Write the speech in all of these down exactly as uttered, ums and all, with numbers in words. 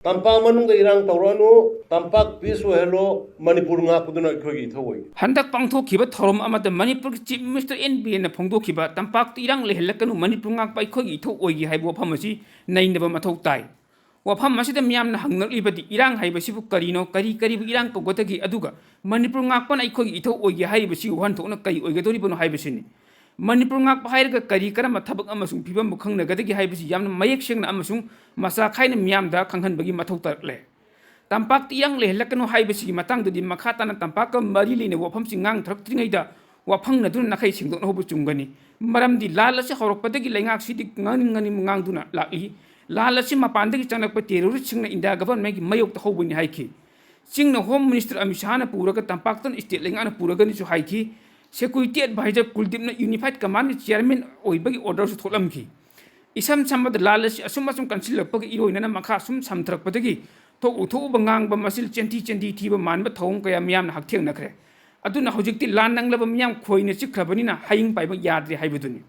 ꯇꯝꯄꯥꯛ ꯃꯅꯨꯡꯗ ꯏꯔꯥꯡ ꯇꯧꯔꯛꯑꯅꯨ, ꯇꯝꯄꯥꯛ peace ꯑꯣꯏꯍꯜꯂꯣ, ꯃꯅꯤꯄꯨꯔ ꯉꯥꯛꯄꯗꯨꯅ ꯑꯩꯈꯣꯏꯒꯤ ꯏꯊꯧ ꯑꯣꯏꯒꯅꯤ꯫ ꯍꯟꯗꯛ ꯄꯥꯡꯊꯣꯛꯈꯤꯕ ꯊꯧꯔꯝ ꯑꯃꯗ ꯃꯅꯤꯄꯨꯔꯒꯤ Chief Minister ꯑꯦꯟ ꯕꯤꯔꯦꯟꯅ ꯐꯣꯡꯗꯣꯛꯈꯤꯕ ꯇꯝꯄꯥꯛꯇ ꯏꯔꯥꯡ ꯂꯩꯍꯜꯂꯛꯀꯅꯨ, ꯃꯅꯤꯄꯨꯔ ꯉꯥꯛꯄ ꯑꯩꯈꯣꯏꯒꯤ ꯏꯊꯧ ꯑꯣꯏꯒꯦ ꯍꯥꯏꯕ ꯋꯥꯐꯝ ꯑꯁꯤ ꯅꯩꯅꯕ ꯃꯊꯧ ꯇꯥꯏ꯫ ꯋꯥꯐꯝ ꯑꯁꯤꯗ ꯃꯤꯌꯥꯝꯅ ꯍꯪꯅꯔꯛꯂꯤꯕꯗꯤ ꯏꯔꯥꯡ ꯍꯥꯏꯕꯁꯤꯕꯨ ꯀꯔꯤꯅꯣ, ꯀꯔꯤ ꯀꯔꯤꯕꯨ ꯏꯔꯥꯡ ꯀꯧꯒꯗꯒꯦ, ꯑꯗꯨꯒ ꯃꯅꯤꯄꯨꯔ ꯉꯥꯛꯄꯅ ꯑꯩꯈꯣꯏꯒꯤ ꯏꯊꯧ ꯑꯣꯏꯒꯦ ꯍꯥꯏꯔꯤꯕꯁꯤꯒꯤ ꯋꯥꯍꯟꯊꯣꯛꯅ ꯀꯔꯤ ꯑꯣꯏꯒꯗꯧꯔꯤꯕꯅꯣ ꯍꯥꯏꯕꯁꯤꯅꯤ꯫ ꯃꯅꯤꯄꯨꯔ ꯉꯥꯛꯄ ꯍꯥꯏꯔꯒ ꯀꯔꯤ, ꯀꯔꯝꯕ ꯊꯕꯛ ꯑꯃꯁꯨꯡ ꯐꯤꯕꯝꯕꯨ ꯈꯪꯅꯒꯗꯒꯦ ꯍꯥꯏꯕꯁꯤ ꯌꯥꯝꯅ ꯃꯌꯦꯛ ꯁꯦꯡꯅ ꯑꯃꯁꯨꯡ ꯃꯆꯥ ꯈꯥꯏꯅ ꯃꯤꯌꯥꯝꯗ ꯈꯪꯍꯟꯕꯒꯤ ꯃꯊꯧ ꯇꯥꯔꯛꯂꯦ꯫ ꯇꯝꯄꯥꯛꯇ ꯏꯔꯥꯡ ꯂꯩꯍꯜꯂꯛꯀꯅꯨ ꯍꯥꯏꯕꯁꯤꯒꯤ ꯃꯇꯥꯡꯗꯗꯤ ꯃꯈꯥ ꯇꯥꯅ ꯇꯝꯄꯥꯛꯀ ꯃꯔꯤ ꯂꯩꯅꯕ ꯋꯥꯐꯝꯁꯤꯡ ꯉꯥꯡꯊꯔꯛꯇ꯭ꯔꯤꯉꯩꯗ ꯋꯥꯐꯪꯅꯗꯨꯅ ꯅꯥꯈꯩ ꯁꯦꯡꯗꯣꯛꯅ ꯍꯧꯕ ꯆꯨꯝꯒꯅꯤ꯫ ꯃꯔꯝꯗꯤ ꯂꯥꯟ ꯑꯁꯤ ꯍꯧꯔꯛꯄꯗꯒꯤ ꯂꯩꯉꯥꯛꯁꯤꯗꯤ ꯉꯥꯡꯅꯤꯡ ꯉꯥꯡꯅꯤꯡꯕ ꯉꯥꯡꯗꯨꯅ ꯂꯥꯛꯂꯤ꯫ ꯂꯥꯟ ꯑꯁꯤ ꯃꯄꯥꯟꯗꯒꯤ ꯆꯪꯂꯛꯄ terroristꯁꯤꯡꯅ ꯏꯟꯗꯤꯌꯥ governmentꯀꯤ ꯃꯥꯌꯣꯛꯇ ꯍꯧꯕꯅꯤ ꯍꯥꯏꯈꯤ꯫ ꯆꯤꯡꯅ Home Minister ꯑꯃꯤꯠ ꯁꯥꯍꯅ ꯄꯨꯔꯒ ꯇꯝꯄꯥꯛꯇꯅ state ꯂꯩꯉꯥꯛꯅ ꯄꯨꯔꯒꯅꯤꯁꯨ ꯍꯥꯏꯈꯤ꯫ Security advisor ꯀꯨꯜꯗꯤꯞꯅ Unified Commandꯀꯤ chairman ꯑꯣꯏꯕꯒꯤ orderꯁꯨ ꯊꯣꯛꯂꯝꯈꯤ꯫ ꯏꯁꯝ ꯁꯝꯕꯗ ꯂꯥꯟ ꯑꯁꯤ ꯑꯁꯨꯝ ꯑꯁꯨꯝ ꯀꯟꯁꯤꯜꯂꯛꯄꯒ ꯏꯔꯣꯏꯅꯅ ꯃꯈꯥ ꯁꯨꯝ ꯁꯝꯊꯔꯛꯄꯗꯒꯤ ꯊꯣꯛꯎ ꯊꯣꯛꯎꯕ ꯉꯥꯡꯕ, ꯃꯆꯤꯜ ꯆꯦꯟꯊꯤ ꯆꯦꯟꯊꯤ ꯊꯤꯕ ꯃꯥꯟꯕ ꯊꯧꯑꯣꯡ ꯀꯌꯥ ꯃꯤꯌꯥꯝꯅ ꯍꯛꯊꯦꯡꯅꯈ꯭ꯔꯦ꯫ ꯑꯗꯨꯅ ꯍꯧꯖꯤꯛꯇꯤ ꯂꯥꯟ ꯅꯪꯂꯕ ꯃꯤꯌꯥꯝ ꯈꯣꯏꯅ ꯆꯤꯛꯈ꯭ꯔꯕꯅꯤꯅ ꯍꯌꯤꯡ ꯄꯥꯏꯕ ꯌꯥꯗ꯭ꯔꯦ ꯍꯥꯏꯕꯗꯨꯅꯤ꯫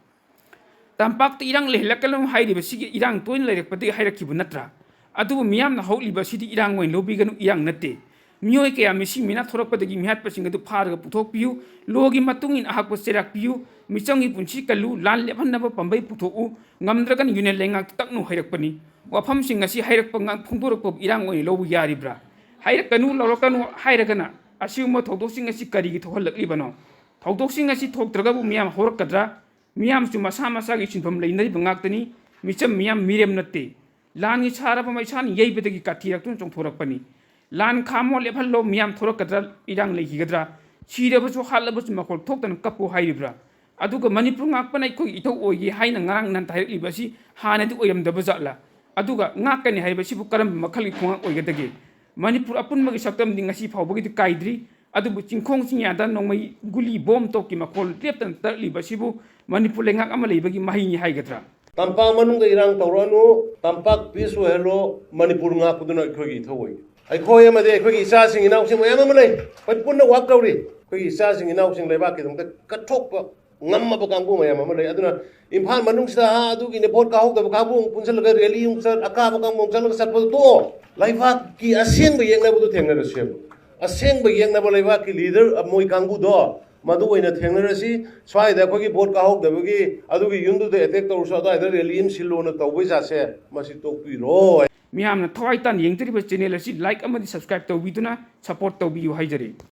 ꯇꯝꯄꯥꯛꯇ ꯏꯔꯥꯡ ꯂꯩꯍꯜꯂꯛꯀꯅꯨ ꯍꯥꯏꯔꯤꯕꯁꯤꯒꯤ ꯏꯔꯥꯡ ꯇꯣꯏꯅ ꯂꯩꯔꯛꯄꯗꯒꯤ ꯍꯥꯏꯔꯛꯈꯤꯕ ꯅꯠꯇ꯭ꯔꯥ? ꯑꯗꯨꯕꯨ ꯃꯤꯌꯥꯝꯅ ꯍꯧꯔꯛꯂꯤꯕ ꯑꯁꯤꯗꯤ ꯏꯔꯥꯡ ꯑꯣꯏꯅ ꯂꯧꯕꯤꯒꯅꯨ, ꯏꯔꯥꯡ ꯅꯠꯇꯦ꯫ ꯃꯤꯑꯣꯏ ꯀꯌꯥ ꯃꯤꯁꯤ ꯃꯤꯅꯥ ꯊꯣꯔꯛꯄꯗꯒꯤ ꯃꯤꯍꯥꯠꯄꯁꯤꯡ ꯑꯗꯨ ꯐꯥꯔꯒ ꯄꯨꯊꯣꯛꯄꯤꯌꯨ, lawꯒꯤ ꯃꯇꯨꯡ ꯏꯟꯅ ꯑꯍꯥꯛꯄ ꯆꯩꯔꯥꯛ ꯄꯤꯌꯨ, ꯃꯤꯆꯝꯒꯤ ꯄꯨꯟꯁꯤ ꯀꯜꯂꯨ, ꯂꯥꯟ ꯂꯦꯞꯍꯟꯅꯕ ꯄꯥꯝꯕꯩ ꯄꯨꯊꯣꯛꯎ, ꯉꯝꯗ꯭ꯔꯒꯅ union ꯂꯩꯉꯥꯛꯇ ꯇꯛꯅꯨ ꯍꯥꯏꯔꯛꯄꯅꯤ꯫ ꯋꯥꯐꯝꯁꯤꯡ ꯑꯁꯤ ꯍꯥꯏꯔꯛꯄ ꯉꯥꯛ-, ꯐꯣꯡꯗꯣꯔꯛꯄꯕꯨ ꯏꯔꯥꯡ ꯑꯣꯏꯅ ꯂꯧꯕ ꯌꯥꯔꯤꯕ꯭ꯔꯥ? ꯍꯥꯏꯔꯛꯀꯅꯨ, ꯂꯧꯔꯛꯀꯅꯨ ꯍꯥꯏꯔꯒꯅ ꯑꯁꯤꯒꯨꯝꯕ ꯊꯧꯗꯣꯛꯁꯤꯡ ꯑꯁꯤ ꯀꯔꯤꯒꯤ ꯊꯣꯛꯍꯜꯂꯛꯂꯤꯕꯅꯣ? ꯊꯧꯗꯣꯛꯁꯤꯡ ꯑꯁꯤ ꯊꯣꯛꯇ꯭ꯔꯒꯕꯨ ꯃꯤꯌꯥꯝ ꯍꯧꯔꯛꯀꯗ꯭ꯔꯥ? ꯃꯤꯌꯥꯝꯁꯨ ꯃꯁꯥ ꯃꯁꯥꯒꯤ ꯁꯤꯟꯐꯝ ꯂꯩꯅꯔꯤꯕ ꯉꯥꯛꯇꯅꯤ꯫ ꯃꯤꯆꯝ ꯃꯤꯌꯥꯝ ꯃꯤꯔꯦꯝ ꯅꯠꯇꯦ꯫ ꯂꯥꯟꯒꯤ ꯁꯥꯔꯕ ꯃꯩꯁꯥꯅ ꯌꯩꯕꯗꯒꯤ ꯀꯥꯊꯤꯔꯛꯇꯨꯅ ꯆꯣꯡꯊꯣꯔꯛꯄꯅꯤ꯫ ꯂꯥꯟ ꯈꯥꯝꯃꯣ, ꯂꯦꯞꯍꯜꯂꯣ, ꯃꯤꯌꯥꯝ ꯊꯣꯔꯛꯀꯗ꯭ꯔꯥ, ꯏꯔꯥꯡ ꯂꯩꯈꯤꯒꯗ꯭ꯔꯥ? ꯁꯤꯔꯕꯁꯨ ꯍꯥꯠꯂꯕꯁꯨ ꯃꯈꯣꯜ ꯊꯣꯛꯇꯅ ꯀꯞꯄꯨ ꯍꯥꯏꯔꯤꯕ꯭ꯔꯥ? ꯑꯗꯨꯒ ꯃꯅꯤꯄꯨꯔ ꯉꯥꯛꯄꯅ ꯑꯩꯈꯣꯏꯒꯤ ꯏꯊꯧ ꯑꯣꯏꯒꯦ ꯍꯥꯏꯅ ꯉꯔꯥꯡ ꯅꯍꯥꯟ ꯍꯥꯏꯔꯛꯂꯤꯕ ꯑꯁꯤ ꯍꯥꯟꯅꯗꯤ ꯑꯣꯏꯔꯝꯗꯕ ꯖꯥꯠꯂꯥ? ꯑꯗꯨꯒ ꯉꯥꯛꯀꯅꯤ ꯍꯥꯏꯕꯁꯤꯕꯨ ꯀꯔꯝꯕ ꯃꯈꯜꯒꯤ ꯈꯣꯡꯉꯥꯛ ꯑꯣꯏꯒꯗꯒꯦ? ꯃꯅꯤꯄꯨꯔ ꯑꯄꯨꯟꯕꯒꯤ ꯁꯛꯇꯝꯗꯤ ꯉꯁꯤ ꯐꯥꯎꯕꯒꯤꯗꯤ ꯀꯥꯏꯗ꯭ꯔꯤ꯫ ꯑꯗꯨꯕꯨ ꯆꯤꯡꯈꯣꯡ ꯆꯤꯡꯌꯥꯗ ꯅꯣꯡꯃꯩ ꯒꯨꯂꯤ ꯕꯣꯝ ꯇꯣꯞꯀꯤ ꯃꯈꯣꯜ ꯂꯦꯞꯇꯅ ꯇꯥꯔꯛꯂꯤꯕ ꯑꯁꯤꯕꯨ ꯃꯅꯤꯄꯨꯔ ꯂꯩꯉꯥꯛ ꯑꯃ ꯂꯩꯕꯒꯤ ꯃꯍꯩꯅꯤ ꯍꯥꯏꯒꯗ꯭ꯔꯥ? ꯇꯝꯄꯥꯛ ꯃꯅꯨꯡꯗ ꯏꯔꯥꯡ ꯇꯧꯔꯛꯑꯅꯨ, ꯇꯝꯄꯥꯛ peace ꯑꯣꯏꯍꯜꯂꯣ, ꯃꯅꯤꯄꯨꯔ ꯉꯥꯛꯄꯗꯨꯅ ꯑꯩꯈꯣꯏꯒꯤ ꯏꯊꯧ ꯑꯣꯏ꯫ ꯑꯩꯈꯣꯏ ꯑꯃꯗꯤ ꯑꯩꯈꯣꯏꯒꯤ ꯏꯆꯥꯁꯤꯡ ꯏꯅꯥꯎꯁꯤꯡ ꯃꯌꯥꯝ ꯑꯃ ꯂꯩ, ꯑꯩꯈꯣꯏ ꯄꯨꯟꯅ work ꯇꯧꯔꯤ꯫ ꯑꯩꯈꯣꯏꯒꯤ ꯏꯆꯥꯁꯤꯡ ꯏꯅꯥꯎꯁꯤꯡ ꯂꯩꯕꯥꯛꯀꯤꯗꯃꯛꯇ ꯀꯠꯊꯣꯛꯄ ꯉꯝꯃꯕ ꯀꯥꯡꯕꯨ ꯃꯌꯥꯝ ꯑꯃ ꯂꯩ꯫ ꯑꯗꯨꯅ ꯏꯝꯐꯥꯜ ꯃꯅꯨꯡꯁꯤꯗ, ꯑꯥ, ꯑꯗꯨꯒꯤꯅꯦ, ꯚꯣꯠ ꯀꯥꯍꯧꯗꯕ ꯀꯥꯡꯕꯨ ꯑꯃꯨꯛ ꯄꯨꯟꯁꯤꯜꯂꯒ ꯔꯦꯂꯤ ꯑꯃꯨꯛ ꯆꯠ, ꯑꯀꯥꯕ ꯀꯥꯡꯕꯨ ꯑꯃꯨꯛ ꯆꯠꯂꯒ ꯆꯠꯄꯗꯣ ꯇꯣꯛꯑꯣ꯫ ꯂꯩꯕꯥꯛꯀꯤ ꯑꯁꯦꯡꯕ ꯌꯦꯛꯅꯕꯗꯣ ꯊꯦꯡꯅꯔꯁꯦꯕ꯫ ꯑꯁꯦꯡꯕ ꯌꯦꯛꯅꯕ ꯂꯩꯕꯥꯛꯀꯤ ꯂꯤꯗꯔ ꯃꯣꯏ ꯀꯥꯡꯕꯨꯗꯣ, ꯃꯗꯨ ꯑꯣꯏꯅ ꯊꯦꯡꯅꯔꯁꯤ꯫ ꯁ꯭ꯋꯥꯏꯗ ꯑꯩꯈꯣꯏꯒꯤ ꯚꯣꯠ ꯀꯥꯍꯧꯗꯕꯒꯤ, ꯑꯗꯨꯒꯤ ꯌꯨꯝꯗꯨꯗ ꯑꯦꯇꯦꯛ ꯇꯧꯔꯁꯨ, ꯑꯗꯨꯋꯥꯏꯗ ꯔꯦꯂꯤ ꯑꯃ ꯁꯤꯜꯂꯣꯅ ꯇꯧꯕꯩ ꯖꯥꯠꯁꯦ, ꯃꯁꯤ ꯇꯣꯛꯄꯤꯔꯣ꯫ ꯃꯤꯌꯥꯝꯅ ꯊꯋꯥꯏ ꯇꯥꯅ ꯌꯦꯡꯖꯔꯤꯕ ꯆꯦꯅꯦꯜ ꯑꯁꯤ ꯂꯥꯏꯛ ꯑꯃꯗꯤ ꯁꯕꯁꯀ꯭ꯔꯥꯏꯕ ꯇꯧꯕꯤꯗꯨꯅ ꯁꯄꯣꯔꯠ ꯇꯧꯕꯤꯌꯨ ꯍꯥꯏꯖꯔꯤ꯫